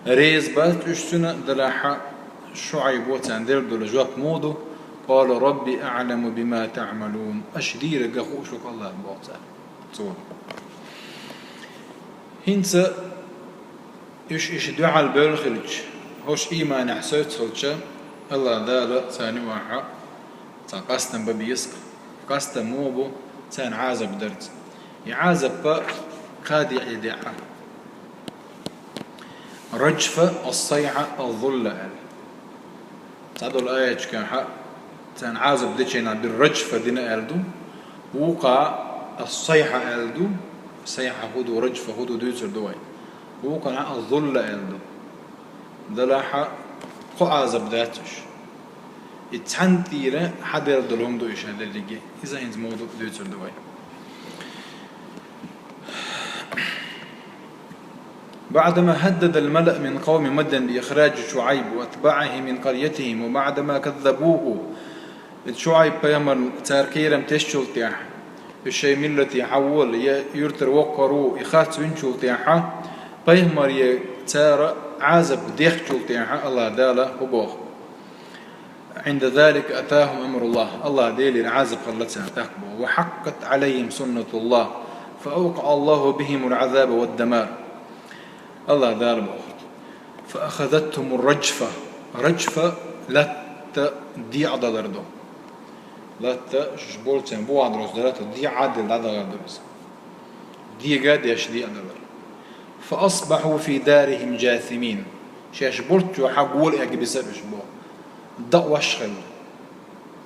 Реза бац уьш цуьнан, делахьа ШуӀайбо царна делла долу жоп муха ду: قال ربي أعلم بما تعملون. Аша дийриг хууш ву-кх Аллах боху цара. Цо. ХӀинца уьш иштта дуьхьал бевлла хилча, хӀорш ийманехь соьца хилча, Аллах Дала царна юкъахь цхьа къастам бан беза-кх. Къастам муха бу? Царна Ӏазап дарца. И Ӏазап кхаа декъе деа. Раджфа, ас-сайхьа, аз-зулла аьлла. Цхьадолу аяташкахь царна Ӏазап дечу хенахь бир раджфа дина аьлла ду, вукху ас-сайхьа аьлла ду, сайхьа хӀун ду, раджфа хӀун ду дуьйцур ду вай. Вукхунна аз-зулла аьлла ду. Делахьа кхо Ӏазап дац уьш. И цхьанна тӀера хьаделла долу хӀума ду уьш хьаделлариг. Иза хӀинца муха ду дуьйцур ду вай. بعدما هدد الملأ من قوم مدين بإخراج شعيب وأتباعه من قريتهم وبعدما كذبوه. Иза ШуӀайб пайхамарна цара кхерам тесначул тӀаьхьа, уьш шайн миллате хьавола, я юьртара воккхур ву, и харц винчул тӀаьхьа, пайхамаре цара Ӏазап дехначул тӀаьхьа, Аллах Дала хӀун боху? عند ذلك أتاهم أمر الله. Аллах Делера Ӏазап хилла царна тӀаккха боху. وحقت عليهم سنة الله فأوقع الله بهم العذاب والدمار. Аллах Дала боху: فأخذتهم الرجفة. Раджфа латта декъадалар ду. Латта шуьш болчеран бугӀа долуш дан латта декъа а делла дӀадалар ду иза. Дега а деш декъадалар. فأصبحوا في دارهم جاثمين. Шаьш болччохь гола эгна бисар уьш боху. Дакъош хилла.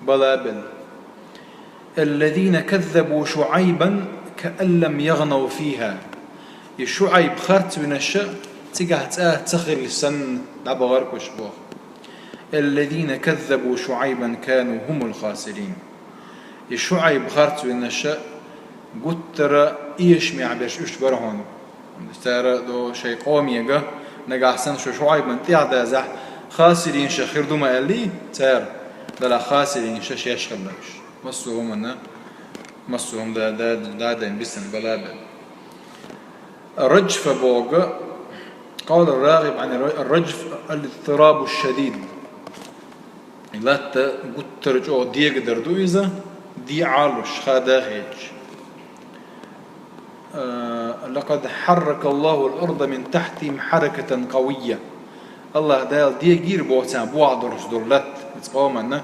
Бала а белла. الذين كذبوا شعيبا كأن لم يغنوا فيها. И ШуӀайб харц винарш цигахь цкъа а ца хилла санна дӀабахара уьш боху. الذين كذبوا شعيبا كانوا هم الخاسرين. И ШуӀайб харцвинарш гуттара эшамехь берш уьш бара хьуна. Цара до шайн къомега, нагахь санна шу ШуӀайбан тӀаьхьа дазахь, хасиринаш хир ду ма аьллий цара, делахь хасиринаш шаьш хилла уьш. Массо а хӀуманна, массо а хӀума да, да, да, ден бисан бала бен. Раджфа боху, قال الراغب عن الرجف الاضطراب الشديد. Латта гуттара чӀогӀа дегадар ду иза, дӀа а луш, хада а хеташ. Э, لقد حرك الله الأرض من تحتهم حركة قوية. АллахӀ Дала дегийра боху царна бохьа долуш долу латта, иза къоманна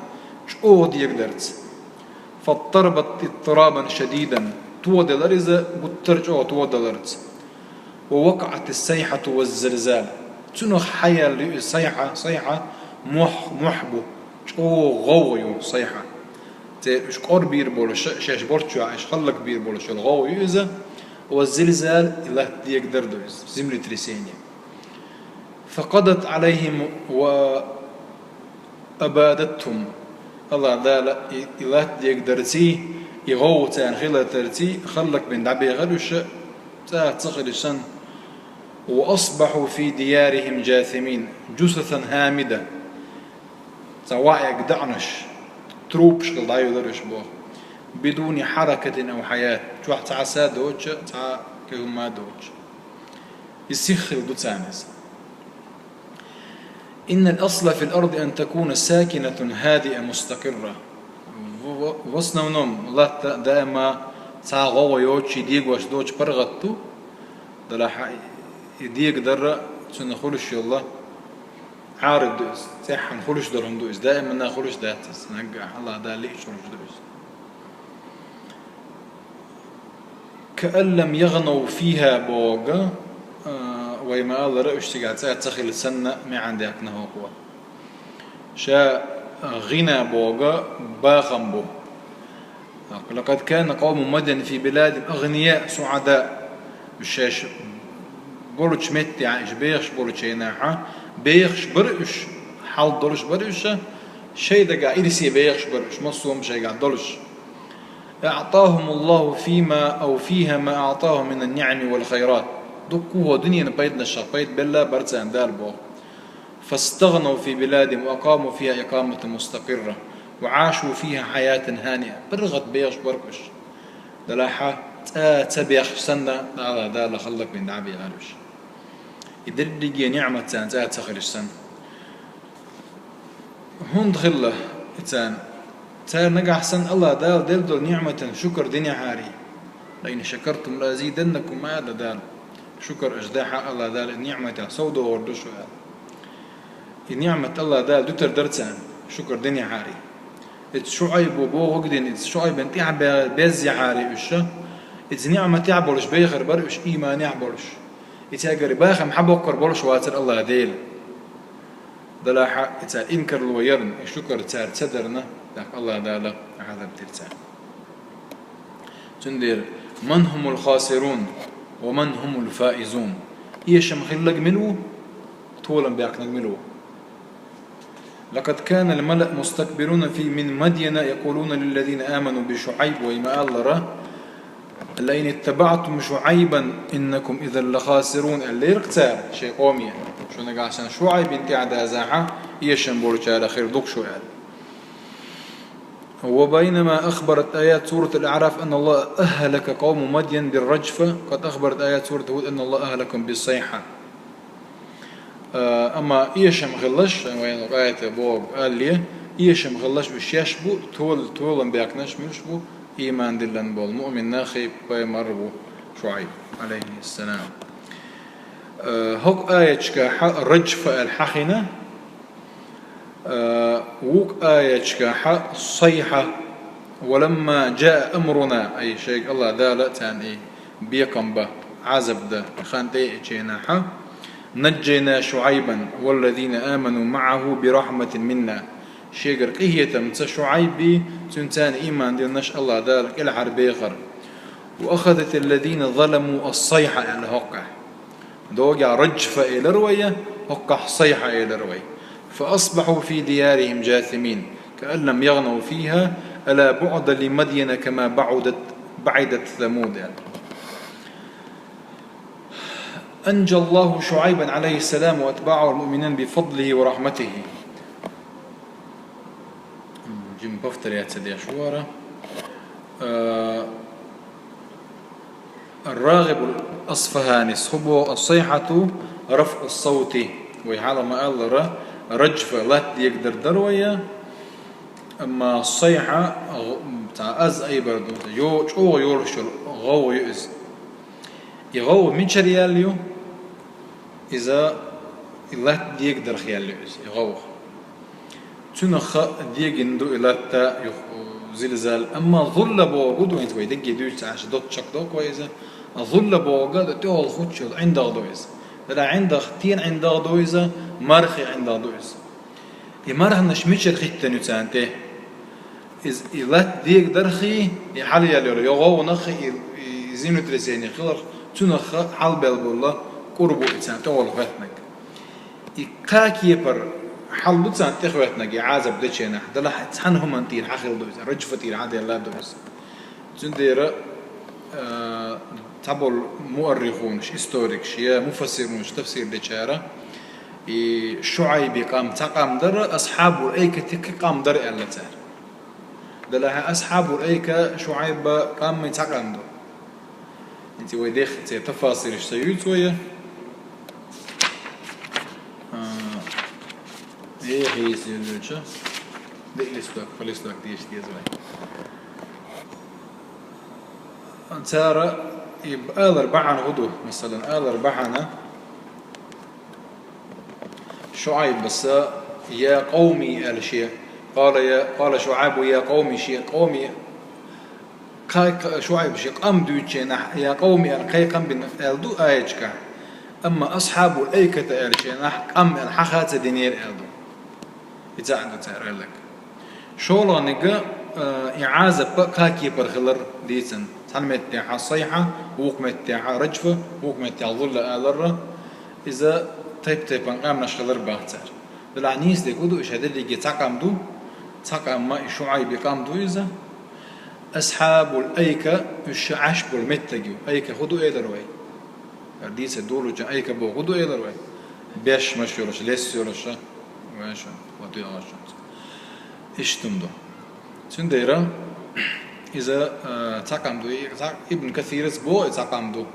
чӀогӀа дегадарца. فاضطربت اضطرابا شديدا, тоделира иза гуттар а чӀогӀа тоделларца. ووقعت الصيحة والزلزال. Цунах хьаяьлла ю иза сайхьа, сайхьа, мохь, мохь бу, чӀогӀа гӀовгӀа ю сайхьа. Церан уьш къорбийр болуш, шаьш болччохь уьш хӀаллакбийр болуш йолу гӀовгӀа ю иза. والزلزال, и латта дегадар ду иза, землетрясение. فقضت عليهم وأبادتهم. АллахӀ Дала и, и латта дегадарций, и гӀовгӀа царна хилийтарций, хӀаллакбина дӀабехира уьш, цӀа ца хилча санна. وأصبحوا في ديارهم جاثمين. جثثا هامدة. Цхьа ваӀег даӀанаш, трупаш хилла дӀайолура уьш боху. بدون حركة أو حياة. Чохь цхьа са доцуш, цхьа кхин хӀума доцуш. И сих хилла ду царна иза. إن الأصل في الأرض أن تكون ساكنة هادئة مستقرة. В, в, в основном латта даима цхьа гӀовгӀа йоцуш, дегош доцуш паргӀат ду, делахь и дегадар цунна хуьлуш йолу Ӏарид ду иза, цӀеххьана хуьлуш долу хӀума ду иза, даиманна хуьлуш дац иза, наггахь АллахӀ Дала лиъча хуьлуш ду иза. كأن لم يغنوا فيها боху, а, вай ма-аллара, уьш цигахь цӀа ца хилла санна, маьӀна даьккхина хӀокхо. Ша, а, гӀина боху бахам бу. لقد كان قوم مدين في بلادهم أغنياء سعداء. Уьш шаьш болчу меттехь, уьш бехаш болчу хенахь, бехаш бара уьш, хьал долуш бара уьш, шайн дагахь ирсе бехаш бара уьш, массо а хӀума шайгахь долуш. أعطاهم الله فيما أو فيها ما أعطاهم من النعم والخيرات. Дуккха а дуьненан пайданашах пайда белла бара царна Дала боху. فاستغنوا في بلادهم وأقاموا فيها إقامة مستقرة وعاشوا فيها حياة هانئة. ПаргӀат бехаш бара уьш. Делахь цӀа ца бехаш санна, АллахӀ Дала хӀаллакбина дӀабехира уьш. И дерриге ниӀмат царна цӀа ца хилча санна. ХӀунда хилла и царна? Цара нагахь санна АллахӀ Дала делла долу ниӀматан шукар динехьарий. لئن شكرتم لأزيدنكم, ма аьлла Дала. Шукар аша дахь, АллахӀ Дала и ниӀматех сов дохур ду шу аьлла. И ниӀмат АллахӀ Дала дуьтур дара царна, шукар динехьарий. Иза ШуӀайбо бохург дина, иза ШуӀайбан тӀаьхьа бе-, беззехьарий уьш, иза ниӀматехь болуш бехар бара уьш, ийманехь болуш. И цаьргара бахам хьабоккхур болуш вацара АллахӀ Дела. Делахь и цара инкарло ярна, и шукар цара ца дарна, тӀаккха АллахӀ Дала Ӏазаб дира царна. Цундела, من هم الخاسرون ومن هم الفائزون. Эшам хилларг мила ву, толам баьккхинарг мила ву? لقد كان الملأ مستكبرون في من مدين يقولون للذين آمنوا بشعيب, вай ма-аллара, لئن اتبعتم شعيبا إنكم إذا لخاسرون, аьллера цара шайн къоме. Шу нагахь санна ШуӀайбан тӀаьхьа дазахь, эшам болчарах хир ду-кх шу аьлла. وبينما أخبرت آيات سورة الأعراف أن الله أهلك قوم مدين بالرجفة، قد أخبرت آيات سورة هود أن الله أهلكهم بالصيحة. Э, амма эшам хилларш, вайна къайта боху аьлле, эшам хилларш уьш шаьш бу, тол-, толам баьккхинарш муьлш бу, ийман диллина болу муъмин нахе пайхамар ву ШуӀайб, Ӏалайхиссалам. Э, хӀокху аяташкахь раджфа аьлла хьахийна, э, вукху аяташкахь сайхьа, ولما جاء أمرنا, ай, шайга АллахӀ Дала царна и бекхам бан, Ӏазап дан хан тӀеэцначу хенахь, نجينا شعيبا والذين آمنوا معه برحمة منا. Шегара къинхетамца ШуӀайбе, цуьнца ийман диллинарш АллахӀ Дала кӀелхьарбехира. وأخذت الذين ظلموا الصيحة аьлла хӀокхахь. Догахь раджфа элира вай, хӀокхахь сайхьа элира вай. فأصبحوا في ديارهم جاثمين كأن لم يغنوا فيها ألا بعدا لمدين كما بعدت بعدت ثمود. أنجى الله شعيبا عليه السلام وأتباعه المؤمنين بفضله ورحمته. Жима повторяться деш вара. Э, Рагъибул Асфахани схубо: الصيحة رفع الصوت. Вай хьалха ма-аллара, раджфа латта дегадар дар вай, амма сайхьа, гъ-, цхьа аз айбар ду, йо-, чӀогӀа йолаш йола гӀовгӀа ю иза. И гӀовгӀа мичара яьлла ю? Иза и латта дегадарх яьлла ю иза, и гӀовгӀа. Цунах дегина ду и латта, юха зилзал. Амма зулла бохург ду, хӀинца вай дегге дуьйцу Ӏаш, доцца чакхдоккху вай иза. А зулла бохург да тӀехула хуччул ӀиндагӀ ду иза. Дала ӀиндагӀ, тӀена ӀиндагӀ ду иза, мархи ӀиндагӀ ду иза. И марханаш мичара хӀиттина ю царна тӀе? Из, и латта дегадархи, и хьалъяьлла йола гӀовгӀанахи, и, и землетрясение хиларх, цунах хьалбаьлла бола кӀур бу и царна тӀехула хӀоьттинарг. И кхо кепара хьал ду царна тӀехӀоьттинарг, и Ӏазап деча хенахь, Далла цхьана хӀуманна тӀера хьахилла ду иза, раджфа тӀера хьадаьлла ду иза. Цундела, а, цхьаболу муаррихунаш, историкаш я муфассирунаш тафсир дечара, и ШуӀайби къам цхьа къам дара, асхьабул айкати кхин къам дара аьлла цара. Делахь асхьабул айка ШуӀайба къаммий цхьа къам ду. ХӀинца вай дехха церан тафасираш ца юьйцу вай. А, э, хӀийса юьллуча, диъ листок, пхи листок деша деза вай. Цара и алар бахьана хӀун ду, масалан, алар бахьана, ШуӀайбаса: «Я къавми», аьлла шен. «Къала я, къала ШуӀайбу я къавми», шен къавми, кхай-, ШуӀайба шен къам дуьйцучу хенахь, «Я къавми», аьлла, кхай къам бина аьлла ду аяташкахь. Амма асхьабул айката аьлла шен нах къам аьлла хьаха ца динера аьлла ду. И цхьаъ ду цара аьлларг. ШолгӀаниг, э, и Ӏазап кхо кепара хилар дийцина. Цхьана меттехь сайхьа, вукху меттехь раджфа, вукху меттехь зулла аларра, иза тайп-тайпана къаьмнаш хилар бах цара. Делахь нийса дерг хӀун ду, уьш дерриге цхьа къам ду, цхьа къам ма и ШуӀайби къам ду иза. Асхьабул айка, уьш Ӏаш болу меттиг ю. Айка хӀун ду элира вай? Ара дийца долучу айка боху хӀун ду элира вай? Беш-маш йолуш, лес йолуш, вай шун, вот йолуш. Иштта хӀума ду. Цундела иза, а, цхьа къам ду, и цхьа-, Ибн Касирас боху и цхьа къам ду.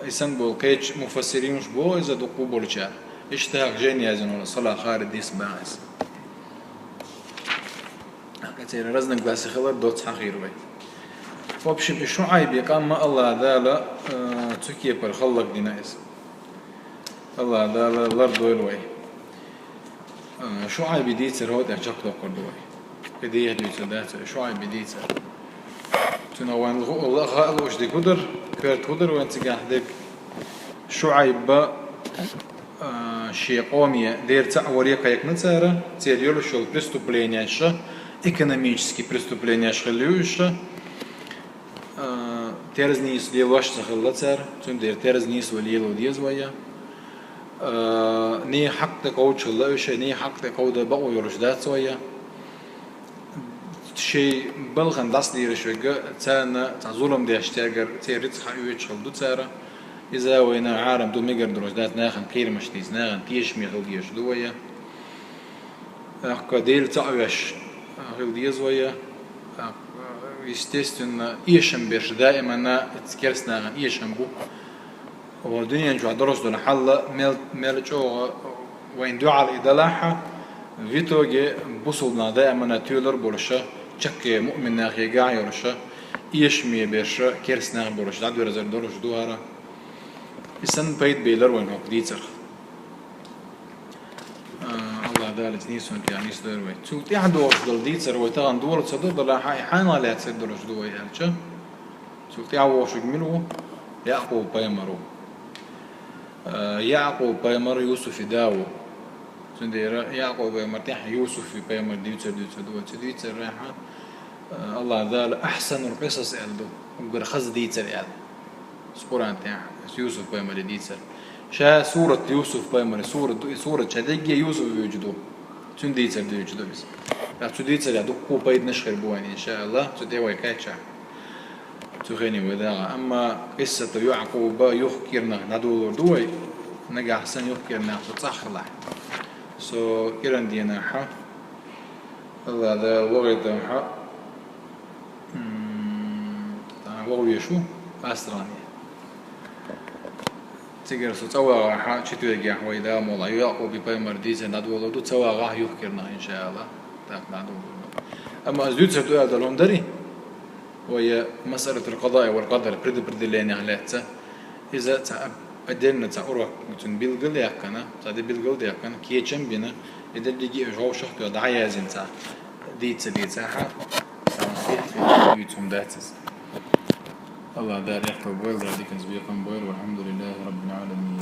И санна болу кхечу муфассиринаш боху иза дукха болчара. Иштта хӀокху жайна яздина волу Салах Харидис боху иза. ХӀокху церан разногласи хилар доцца хьахийра вай. В общем, и ШуӀайби къам ма АллахӀ Дала, э, цу кепара хӀаллакдина иза. АллахӀ Дала лардойла вай. Э, ШуӀайби дийцар хӀокху тӀехь чекхдоккхур ду вай. И дехьа дуьйцур дац вай, ШуӀайби дийцар. Цунах вайн лу-, ла-, ха-, лууш дерг хӀун дара, коьрта хӀун дара вайн цигахь дерг? ШуӀайба, а, шен къоме дера цхьаъ варе кхайкхина цара, церан йолуш йолу преступлениеш, экономический преступлениеш хилла ю уьш. А, терза нийса лелош ца хилла цара, цундела терза нийса вай лело деза вай. А, нехан хьакъ тӀе кховдуш хилла уьш, нехан хьакъ тӀе кховда бакъо йолуш дац вай. Шайн балхана дӀасадийраш верг, царна цхьа зулам деш цаьргара церан рицкъ хьаоьцуш хилла ду цара. Иза вайна хьарам ду, мегар долуш дац, нахана кхерамаш дийца, нахана тешаме хила дезаш ду вай. ТӀаккха Дела цхьаъ веш хила деза вай. ТӀаккха, естественно, эшам берш даимана, керста нахана эшам бу. Ва дуьнен чохь долуш долу хьал мел, мел чӀогӀа вайн дуьхьал и далахь, в итоге бусулба нах даимана тоьлур болуша, чаккхе муъмин нахе гахь йолуша, эшаме берша, керста нах болуш, дӀадоьрзур долуш ду хӀара. И санна пайда белар вайн хӀокху дийцарх. А, АллахӀ Дала иза нийсонан тӀехь нисдойла вай. Цул тӀаьхьа догӀуш долу дийцар вай тахана дола ца до, далахь и хьанал лаьцна долуш ду вай аьлча, цул тӀаьхьа вогӀуш верг мила ву? Якъуб пайхамар ву. Э, Якъуб пайхамар Юсуфи да ву. Цундела Якъуб пайхамар тӀаьхьа Юсуфи пайхамар дийцар, дийцар ду вай. Цу дийцарехь, э, АллахӀ Дала ахьсанул къисас аьлла ду. Уггар хаза дийцар аьлла. Цу Къуръан тӀехь, Юсуф пайхамаре дийцар. Ша сурат Юсуф пайхамар, сурат, сурат ша дегге Юсуф вуьйчу ду. Цуьнан дийцар дуьйцу ду иза. Ткъа цу дийцарехь дуккха пайданаш хир бу вайн, иншааллах, цу тӀе вай кхаьчча. Цу хене вай дагӀа. Амма къиссату Якъуба юхкӀирнах дӀадолор ду вай, нагахь санна юхкӀирнах со цӀахь хилахь. Со кӀиран дийнахьа, Алла Дала вогӀийтахьа, м, тӀаккха вогӀу веш ву, Астрахане. Цигара со цӀа вагӀахьа, четвергехь вай Дала мукъ лахь, Якъуби пайхамар дийцар дӀадолор ду, цӀа вагӀахь юхкӀирнах, иншааллах. ТӀаккха дӀадолор ду. Амма ас дуьйцур ду аьлла долу хӀума дарий? Вай масъалатул къадаи вал къадар предопределениех лаьцна. Иза цхьа отдельно цхьа урок цуьнан билгал яьккхина, цхьа де билгал даьккхина, кечам бина, и дерриге а вовшах а дӀаяздина цхьа дийца дийцахьа, цхьа дуьйцу хӀума дац иза. Алла Дала рехтал бойла, Дала диканца бекхам бойла, валхьамдулиллахи раббил Ӏаламин.